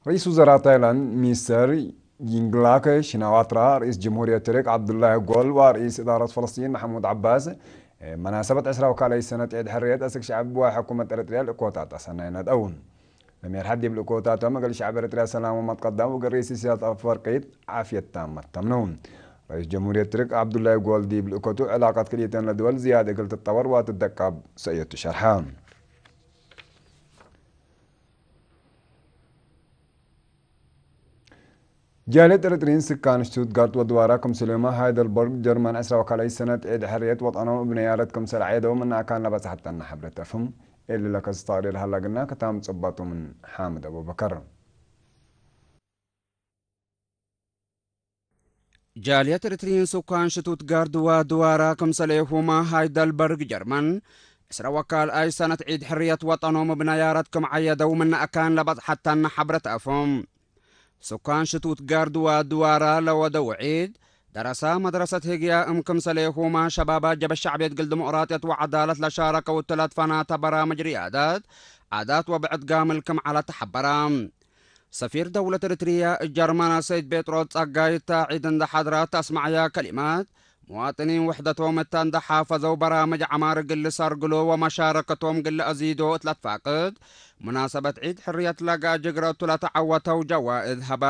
ርኢስ ውዘራ ታይላንድ ሚስተር ይንግላክ ሽናዋትራ፣ ርኢስ ጅምሁርየት ቱርክ ዓብዱላሂ ጎል፣ ወርኢስ እዳረት ፈለስጢን መሐሙድ ዓባስ፣ መናሰበት ዕስራ ወካልኣይ ሰነት ዒድ ሕርየት ኣስክ ሸዕብ ወሕኩመት ኤርትርያ ልእኮታት ኣሰናይ ነጠው። ለሜርሓት ዲብ ልእኮታቶም እግል ሸዕብ ኤርትርያ ሰላም ወመትቀዳም፣ ወግል ርኢስ ኢሳያስ ኣፈወርቂ ዓፍየት ታመት ተምነው። ርኢስ ጀምሁርየት ቱርክ ዓብዱላሂ ጎል ዲብ ልእኮቱ ዕላቀት ክልኢተን ለድወል ዝያድ እግል ትጠወር ወትደቃብ ሰእየቱ ሸርሓ። ጃልየት ኤርትሪን ስካን ሽቱትጋርት ወድዋራ ክምሰል ዮማ ሃይደልበርግ ጀርመን ዕስራ ወካልኣይ ሰነት ዒድ ሕርየት ወጠኖም እብ ነያረት ክምሰል ዓየደው ምነ ኣካን ለበጽሐተና ሕብረት ኣፍም። ኤሊ ለከስ ተቅሪር ሃላ ግና ክታም ጽባጡምን ሓምድ ኣቡበከር። ጃልየት ኤርትሪን ስካን ሽቱትጋርድ ወድዋራ ክምሰል ዮማ ሃይደልበርግ ጀርመን ዕስራ ወካልኣይ ሰነት ዒድ ሕርየት ወጠኖም እብ ነያረት ክም ዓየደው ምነ ኣካን ለበጽሐተና ሕብረት ኣፍም። ስካን ሽቱትጋርድ ወድዋራ ለወደው ዒድ ደረሳ መድረሰት ህግያ እም ክምሰሌ ሁማ ሸባባ ጀበ ሸዕብየት ግል ዲሞቅራጥየት ወዓዳለት ለሻረከው እትለት ፈናተ በራምጅ ርያደት ዓዳት ወብዕድ ጋምል ክም ዓለት ተሐበራ። ሰፊር ደውለት ኤርትርያ ጀርመን ሰይድ ጴጥሮስ ጸጋይ እታ ዒድ እንደ ሓድራት ኣስማዕያ ከሊማት፣ መዋጥኒን ውሕደቶም እታ እንደ ሓፈዘው በራምጅ ዐማር ግል ሰርግሎ ወመሻረከቶም ግል ኣዚዶ እትለት ፋቅድ፣ ሙናሰበት ዒድ ሕርየት ለጋ ጅግረቱ ለተዓወተው ጀዋእዝ ሀባ።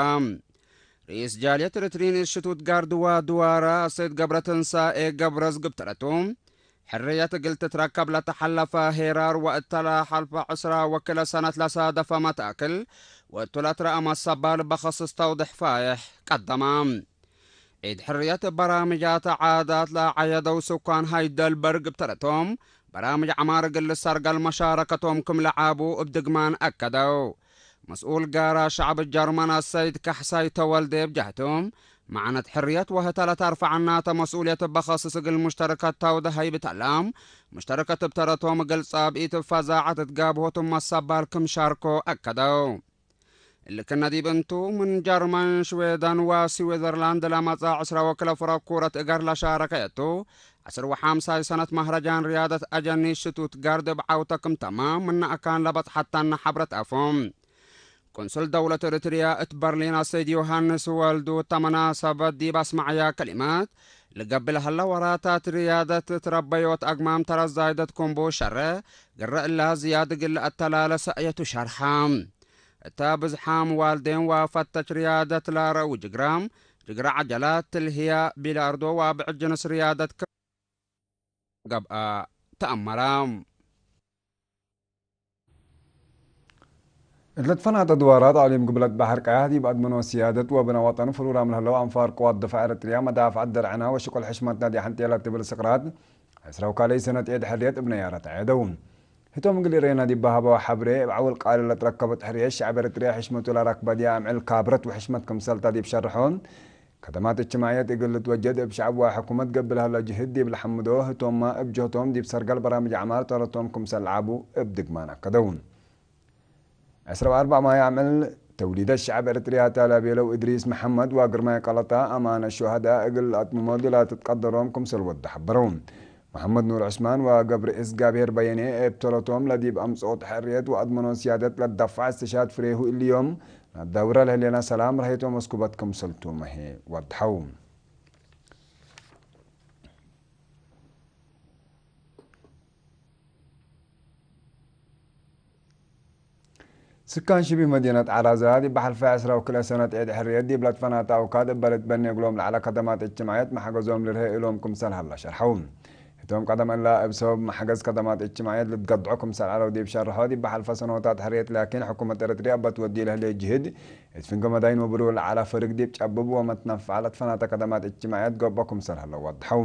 ርኢስ ጃልየት ኤርትሪን ሽቱትጋርድ ወድዋራ ሰይድ ገብረትንሳኤ ገብረዝግብ ተረቱ፣ ሕርየት እግል ትትረከብ ለተሐለፈ ሄራር ወእተ ለሐልፈ ዕስራ ወክለ ሰነት ለሳደፈ መታክል ወእቱ ለትረአ መሰባል በኸስስ ተውድሕ ፋይሕ ቀደማ። ዒድ ሕርየት በራምጃት ዓዳት ለዓየደው ስኳን ሃይደልበርግ ብተረቶም በራምጅ ዐማር እግል ሰርገል መሻረከቶም ክም ለዓቡ እብ ድግማን ኣከደው። መስኡል ጋራ ሸዕብ ጀርመን ኣሰይድ ካሕሳይ ተወልደ ብጃህቶም፣ መዕነት ሕርየት ወህተ ለተርፈዐናተ መስኡልየት በኸስስ እግል ሙሽተርከት ተውደ ሃይብተላም፣ ሙሽተርከት ብተረቶም እግል ጸብኢት ፈዛዐት እትጋብሆት መሰባል ክም ሻርኮ ኣከደው። እልክነ ዲብ እንቱ፣ ምን ጀርመን፣ ሽዌደን ወስዊዘርላንድ ለመጽአ ዕስራ ወክለ ፍረኩረት እገር ለሻረከየቱ፣ ዐስር ወሓምሳይ ሰነት መህረጃን ርያደት ኣጀኒ ሽቱትጋርድ እብ ዐውተ ክም ተማም ምነ ኣካን ለበጽሐተነ ሐብረት ኣፎም። ቁንሱል ደውለት ኤርትርያ እት በርሊን ኣሰይድ ዮሃንስ ወልዱ፣ እተ መናሰበት ዲብ ኣስማዕያ ከሊማት፣ ልገብእ ለሀለ ወራታት ርያደት እት ረበዮት ኣግማም ተረዛይደት ኩምቡ ሸረ፣ ግረ እላ ዝያድ እግል ለአተላለ ሰእየቱ ሸርሐ። እተ ብዝሓም ዋልዴን ወፈተች ርያደት ላረው ጅግራም፣ ጅግራ ዐጀላት፣ ትልህያ፣ ቢላርዶ ወብዕድ ጅንስ ርያደት ክም ገብአ ተአመራ። እት ለትፈናተ ድዋራት አቅሊም ግብለት ባሕር ቀያሕ ዲብ አድመኖ ስያደት ወብነ ወጠን ፍሩራም ለህለው አንፋር ቅዋት ድፋዕ ኤረትርያ መዳፍዐት ደርዕና ወሽቁል ሕሽመትና ዲሐንቴ ለትብል ስቅራት ዕስራ ወካልኣይ ሰነት ዔድ ሕርየት እብ ነያረት ዐየደው። ህቶም እግል ኢሬና ዲብ በሀበው ሐብሬ፣ እብ ዐውል ቃል ለትረከበት ሕርየት ሸዕብ ኤረትርያ ሕሽመቱ ለረክበ ዲብ አምዕል ካብረት ወሕሽመት ክምሰልታ ዲብ ሸርሖ፣ ከደማት እጅትማዕየት እግል ልትወጀድ እብ ሸዕብ ወሕኩመት ገብእ ለሀለ ጅህድ ዲብ ለሐምዶ ህቶምመ እብ ጀህቶም ዲብ ሰርገል በራምጅ ዐማር ተረቶም ክምሰል ለዐቡ እብ ድግማን አከደው። ዕስራ ወአርበዕ ማይ አምዕል ተውሊደት ሸዕብ ኤረትርያ ተ ለቤለው እድሪስ መሐመድ ወግርማይ ቀለታ አማነ ሹሀዳ እግል አትምሞ ዲብ ለትትቀደሮም ክምሰል ወደ ሐበረው። መሐመድ ኑር ዑስማን ወገብረ እዝጋብሄር በየነ እብ ተረቶም ለዲብ አምጽኦት ሕርየት ወአድመኖ ስያደት ለትደፋዕ እስትሽሃድ ፍሬሁ እልዮም ናዳውረ ለህሌና ሰላም ረሀየቶም መስኩበት ክምሰልቱ መሄ ወድሐው። ስካን ሽቢ መዲነት ዓራዛ ዲብ ሐልፈ ዕስራ ወክልኤ ሰነት ዔድ ሕርየት ዲብ ለትፈናተ አውካድ እበ ልትበኔ እግሎም ለዐለ ከደማት እጅትማዕየት መሕገዞም ልርሀ እሎም ክምሰል ሀላ ሸርሐው። ህቶም ቀደም እላ እብ ሰበብ መሕገዝ ከደማት እጅትማዕየት ልትገድዖ ክምሰል ዐለው ዲብ ሸርሖ፣ ዲብ ሐልፈ ሰኖታት ሕርየት ላኪን ሕኩመት ኤረትርያ እበ ትወዲ ለህሌ ጅህድ እት ፍንገ መዳይን ወብሩ ለዐለ ፍርግ ዲብ ጨብብ ወመትነፍዐ ለትፈናተ ከደማት እጅትማዕየት ገብኦ ክምሰል ሀለው ወድሐው።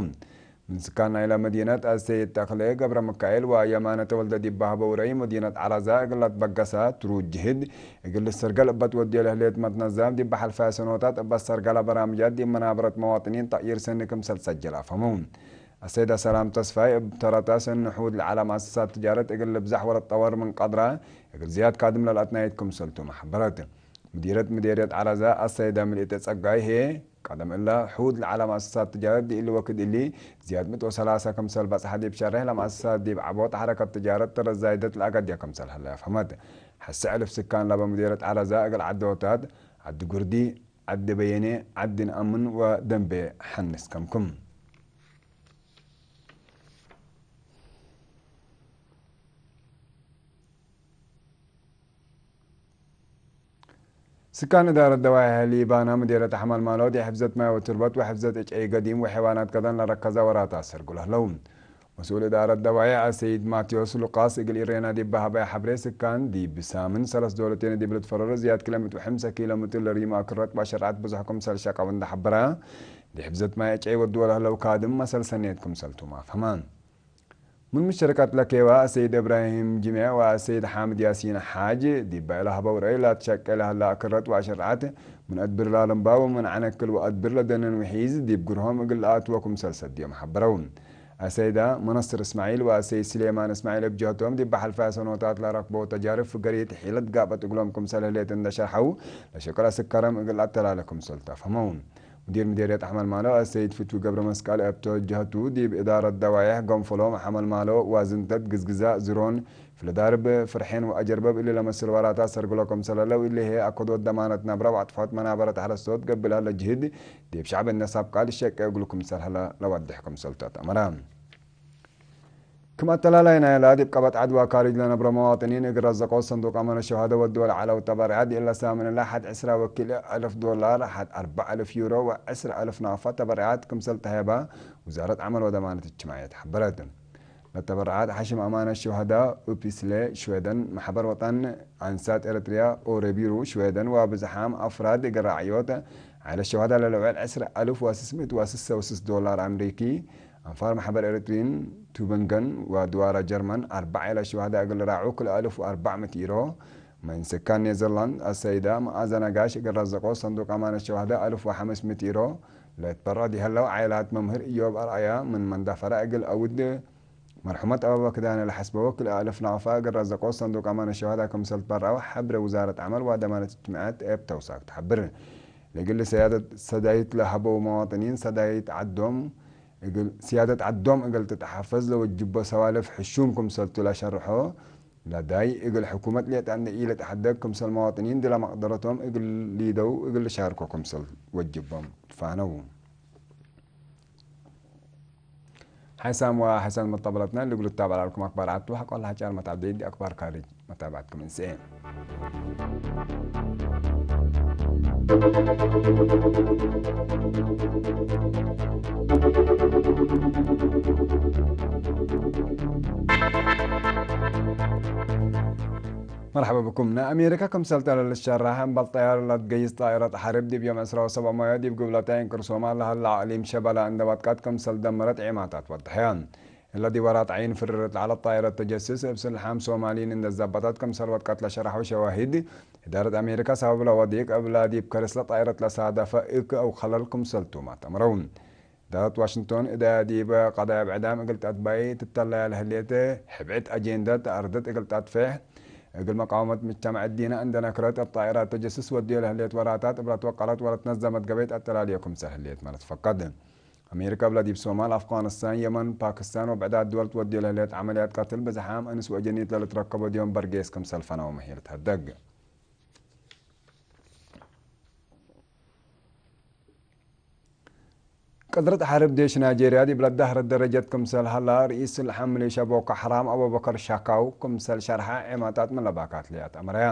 ምን ስካን ናይለ መዲነት አሰይድ ተክለ ገብረምካኤል ወየማነ ተወልደ ዲብ በሀበው ረአይ፣ መዲነት ዓራዛ እግል ለትበገሰ ትሩድ ጅህድ እግል ልሰርገል እበ ትወድዮ ለህሌት መትነዛም፣ ዲብ ሐልፈ ሰኖታት እበ ሰርገለ በራምጃት ዲብ መናበረት መዋጥኒን ተቅይር ሰኒ ክምሰል ሰጀል አፈመው። አሰይደ ሰላም ተስፋይ እብ ተረታ ሰኒ ሑድ ለዐለ መአሰሳት ትጃረት እግል ልብዛሕ ወለትጠወር ምን ቀድራ እግል ዝያድ ካድም ለልአትናየት ክምሰልቱ መሐበረት። ምዲረት ምዴርየት ዓራዛ አሰይደ ምልእተ ጸጋይ ህዬ፣ ቀደም እለ ሑድ ለዐለ መአሰሳት ትጃረት ዲእሊ ወክድ እሊ ዝያድ ምእት ወሰላሳ ክምሰል በጽሐ ዲብ ሸሬሕ ለመአሰሳት ዲብ ዐቦት ሐረከት ትጃረት ተረዛይደት ለአገድየ ክምሰል ሀለ አፍሀመት። ሐሰ ዕልፍ ስካን ላበ ሙዴረት ዓረዛ እግል ዓዲ ሆታት፣ ዓዲ ጉርዲ፣ ዓዲ በየኔ፣ ዓዲ ንኣምን ወደንቤ ሐንስ ከምኩም። ስካን እዳረት ደዋይ ሊባና ምዴረት ኣሕማል ማሎ ዲ ሕፍዘት ማይ ወትርበት ወሕፍዘት እጨይ ገዲም ወሐይዋናት ገዳን ለረከዛ ወራታ ሰርጉል ህለው። መስኡል እዳረት ደዋይ ኣሰይድ ማቴዎስ ሉቃስ እግል ኢሬና ዲብ በሃባይ ሐብሬ ስካን ዲብ ሳምን ሰለስ ዶለቴን ዲብ ልትፈረሩ ዝያድ ኪሎ ሜትር ወሐምሳ ኪሎ ሜትር ለሪማ ክረት ባሸርዓት ብዙሕኩም ሰልሻ ቀብ እንዳሐበራ ዲ ሕፍዘት ማይ እጨይ ወድወ ለህለው ካድም መሰል ሰኔት ክምሰልቱም ኣፈማን። ምን ምሸረካት ለኬዋ አሰይድ እብራሂም ጅሜዕ ወአሰይድ ሓምድ ያሲን ሓጅ ዲባ ኢለ ሀበው ረአይ ላትሸቀ ለሀላ ክረት ወአሸርዓት ምን አድብር ላለምባ ወምን ዓነክል ወአድብር ለደነን ውሒዝ ዲብ ግርሆም እግል ለአትወ ክምሰል ሰድዮም ሐበረው። አሰይዳ መነስር እስማዒል ወአሰይድ ስሌማን እስማዒል እብ ጀህቶም ዲባ ሐልፋ ሰኖታት ለረክበው ተጃርብ ፍገሪት ሒለት ጋበት እግሎም ክምሰል ህሌት እንደ ሸርሐው ለሸቀለ ስከረም እግል አተላለ ክምሰል ተፈመው። ሙዲር ምዴርየት አሕመድ ማሎ አሰይድ ፍትዊ ገብረ መስቀል እብ ተወጀህቱ ዲብ እዳረት ደዋየሕ ገንፈሎም ሐመል ማሎ ዋዝንተት ግዝግዛ ዝሮን ፍለዳርብ ፍርሐን ወአጀርበብ እሊ ለመስል ወራታ ሰርግሎ ከምሰለለው እሊ ሄ አከዶት ደማነት ነብረ ወአጥፎት መናበረት ሐረስቶት ገብእ ለህለ ጅህድ ዲብ ሸዕብ እነሳብ ቃል ሸቄ እግሉ ክምሰል ሀለ ለወድሕ ክምሰልቶት አመራ። ክም አተላላይ ናይላ ዲብ ቀበት ዐድዋ ካርጅ ለነብረ መዋጥኒን እግል ረዘቆ ሰንዱቅ አማነ ሸሃደ ወድወ ለዐለው ተበርዓት የለ ሳምን እላ ሐድ ዕስራ ወኪል አልፍ ዶላር፣ ሐድ አርበዕ አልፍ ዩሮ ወዕስራ አልፍ ናፋ ተበርዓት ክምሰል ተሀባ ውዛረት ዐመል ወደማነት እጅትማዕየት ሐበረት። ለተበርዓት ሐሽም አማነ ሸሃዳ ኡፒስሌ ሽዌደን፣ ማሕበር ወጣን አንሳት ኤረትርያ ኦረቢሩ ሽዌደን ወብዝሓም አፍራድ እግል ራዕዮት ዐለ ሸሃዳ ለልውዕል ዕስራ አልፍ ወስስ ምእት ወስስ ወስስ ዶላር አምሪኪ፣ አንፋር ማሕበር ኤረትሪን ቱብንገን ወድዋረ ጀርመን አርባዕ ኢለ ሸዋዳ እግል ራዑ ክልተ አልፍ ወአርባዕ ምእት ኢሮ፣ ምን ስካን ኔዘርላንድ አሰይዳ መኣዘ ነጋሽ እግል ረዘቆ ሰንዱቅ አማነት ሸዋዳ አልፍ ወሐምስ ምእት ኢሮ፣ ለትበረዕ ዲሀለው ዓይላት መምህር ኢዮብ አርአያ ምን መንዳፈራ እግል አውድ መርሑመት አበበ ክዳነ ለሐስበዎ ክልተ አልፍ ናቅፋ እግል ረዘቆ ሰንዱቅ አማነት ሸዋዳ ክምሰል ትበረዐው ሐብረ ውዛረት ዐመል ወአደማነት እጅትማዕየት እብ ተውሳክ ተሐብር። ለእግል ሰያደት ሰዳይት ለሀበው መዋጥኒን ሰዳይት ዐዶም እግል ስያደት ዐዶም እግል ትትሓፈዝ ለወጅቦ ሰዋልፍ ሕሹም ክምሰልቱ ለሸርሖ፣ ለዳይ እግል ሕኩመት ሌጣ እንደ ኢልትሐደግ ክምሰል መዋጥኒን ድለ መቅደረቶም እግል ሊደው እግል ልሻርኮ ክምሰል ወጅቦም ፋነው። ሓይሳም ወሓይሳን መጣበላትና ልግሉ ትታበላልኩም ኣክባር ዓቱ ሓቆላ ሓጫር መታብደይ ዲ ኣክባር ካርጅ መታብዓትኩም እንስኤ። መርሐባ ብኩም። ንኣሜሪካ ክምሰል ጠለል ሸራሕ እምበል ጠያር ለትገይስ ጣኢረት ሐርብ ዲብ ዮም ዕስራ ወሰብዓ ማዮ ዲብ ግብለታ ይንክር ሶማል ለሀላ ኣቅሊም ሸበላ እንደ ወድቀት ክምሰል ደመረት ዒማታት ወድሐያ። እለ ዲብ ወራት ዓይን ፍርርት ለዐለት ጣኢረት ተጀስስ እብ ስልሓም ሶማሊን እንደ ዘበጠት ክምሰል ወድቀት ለሸረሐው ሸዋሂድ፣ እዳረት ኣሜሪካ ሰበብ ለወዲቅ እብላ ዲብ ከርስ ለጣኢረት ለሳደፈ እክ አው ኸለል ክምሰልቱም ኣተምረው። እዳረት ዋሽንግቶን እዳ ዲብ ቀዳያ ብዕዳም እግል ተአትባይ ትተለያ ለህሌት ሕብዕት አጄንደት አርደት እግል ተአትፌሕ እግል መቃወመት ምጅተማዕ እዲነ እንደ ነክረት እብ ጣኢራት ተጀስስ ወድዮ ለህሌት ወራታት እብላ ትወቀለት ወለትነዘመት ገበይት አተላልዮ ክምሰል ህሌት መለት ፈቀድ። አሜሪካ እብላ ዲብ ሶማል፣ አፍጋኒስታን፣ የመን፣ ፓኪስታን ወብዕዳት ድወል ትወድዮ ለህሌት ዐመልያት ቀትል ብዝሓም እንስ ወአጀኒት ለልትረከቦ ዲዮም በርጌስ ክምሰል ፈናው ምሒር ተህደግ። ቅድረት ሐርብ ዴሽ ናይጄርያ ዲብ ለዳህረት ደረጀት ክምሰል ሀላ፣ ርኢስ ስልሓም ሚሊሻ ቦኮ ሐራም አቡበከር ሻካው ክምሰል ሸርሐ ዔማታት መለባካት ለያት አመረያ።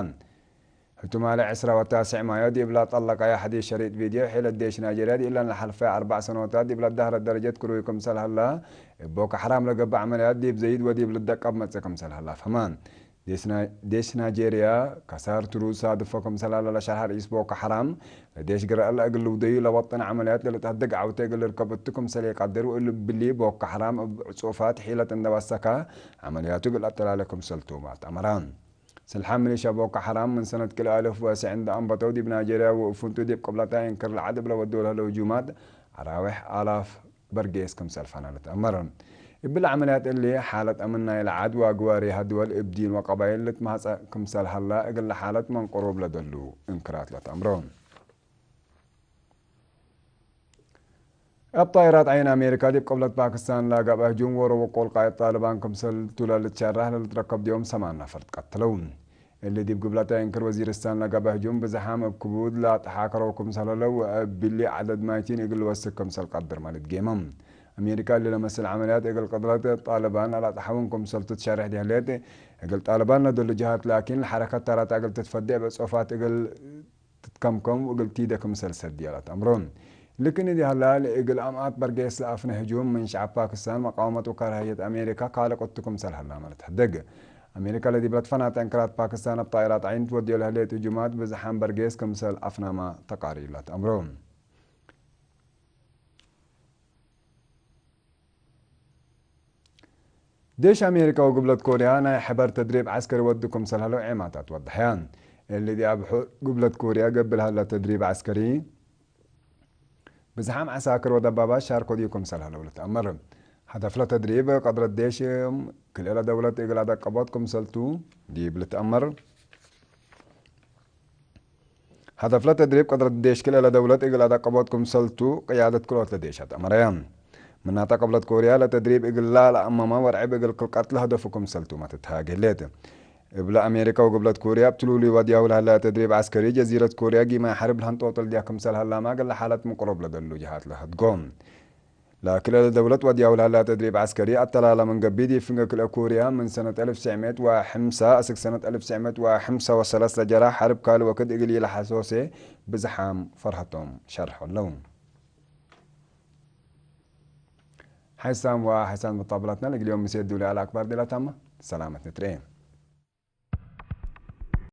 ህቱ ማለ ዕስራ ወታስዕ ማዮ ዲብ ለጠለቀያ ሐዲስ ሸሪጥ ቪድዮ፣ ሒለት ዴሽ ናይጄርያ ዲብ ለሓልፈ አርባዕ ሰኖታት ዲብ ለዳህረት ደረጀት ክሩይ ክምሰል ሀላ፣ እብ ቦኮ ሐራም ለገብእ ዐመልያት ዲብ ዘይድ ወዲብ ልደቀብ መጽእ ክምሰል ሀላ ፈማ። ዴሽ ናይጄርያ ከሳር ትሩ ሳድፎ ክምሰል ሀለ ለሸርሐ ርኢስ ቦኮ ሐራም፣ ለዴሽ ግረ እለ እግል ልውደዩ ለወጥን ዐመልያት ለልትሀደግ ዐውተ እግል ልርከብ እቱ ክምሰል የቀድር ወእሉ ብሊ ቦኮ ሐራም እብ ዕጹፋት ሒለት እንደ ወሰከ ዐመልያቱ እግል አተላለ ክምሰልቱ ማት አመራ። ስልሓም ሚሊሻ ቦኮ ሐራም ምን ሰነት ክልተ አልፍ ወስዕ እንደ አንበተው ዲብ ናይጄርያ ወእፉንቱ ዲብ ቅብለታ ይንክር ለዐድ እብ ለወደው ለህለ ህጁማት አራዊሕ አላፍ በርጌስ ክምሰል ፈና ልትአመር። እብል ዐመልያት እሊ፣ ሓለት አምን ናይለ ዐድ ወአግባሪሃ ድወል እብ ዲን ወቀባይል ልትመሃጸ ክምሰል ሀላ፣ እግለ ሓለት ምን ቅሩብ ለደሉ እንክራት ለተአምሮ። እብ ጣይራት ዐይን አሜሪካ ዲብ ቅብለት ፓክስታን ለገብአ ህጁም ወሮ ወቆል ቃይድ ጣልባን ክምሰል ቱ ለልትሸረሕ ለልትረከብ ዲዮም ሰማን ነፈር ትቀትለው። اللي ديب قبلتها ينكر وزير السان لقبه هجوم بزحام بكبود لا تحاكروا كمسل لو بلي عدد مايتين يقل وسك كمسل قدر مالت جيمم. أمريكا اللي لمس العمليات يقل قدرات طالبان لا تحاول كمسل تتشارح دي هليت. يقل طالبان لدول جهات، لكن الحركات ترى تقل تتفدع بصوفات يقل تتكمكم وقل تيدا كمسل سديالات أمرون. لكن دي هلال يقل أمعات برقيس لأفن هجوم من شعب باكستان مقاومة وكراهية أمريكا قال قلت كمسل هلا مالت حدق. أمريكا الذي بلد فنات أنكرات باكستان بطائرات عين تودي لهليت هجومات بزحام برقيس كمسل أفناما تقاريلات أمرون. ديش أمريكا وقبلة كوريا ناي حبر تدريب عسكري ودكم سلهلو عماتات وضحيان. اللي دي أبحو قبلة كوريا قبل هلا تدريب عسكري بزحام عساكر ودبابات شاركوا ديكم سلهلو لتأمر. هدف له تدريب قدر الديش كل إلى دولة إقلا دقباتكم سلتو دي بلتأمر. هدف له تدريب قدر الديش كل إلى دولة إقلا دقباتكم سلتو قيادة كلوت لديشات أمريان. من ناتا قبلت كوريا لتدريب إقلا لأماما ورعب إقل كل قتل هدفكم سلتو ما تتهاجلت. إبلا أمريكا وقبلت كوريا بتلولي ودياو لهلا تدريب عسكري جزيرة كوريا جيما حرب لهن توتل ديا كمسل هلا ما قل حالة مقرب لدلو جهات لهدقوم. لكل دولة ودياو لهلا تدريب عسكري أتلالا من قبيدي فنق كل كوريا من سنة ألف وتسعمية وخمسة أسك سنة ألف وتسعمية وخمسة وثلاثين لجرا حرب كال وكد إقلي لحسوسي بزحام فرحتهم شرح اللون. حسام وحسام مطابلاتنا لقل يوم مسيد دولي على أكبر دلاتما سلامة نترين.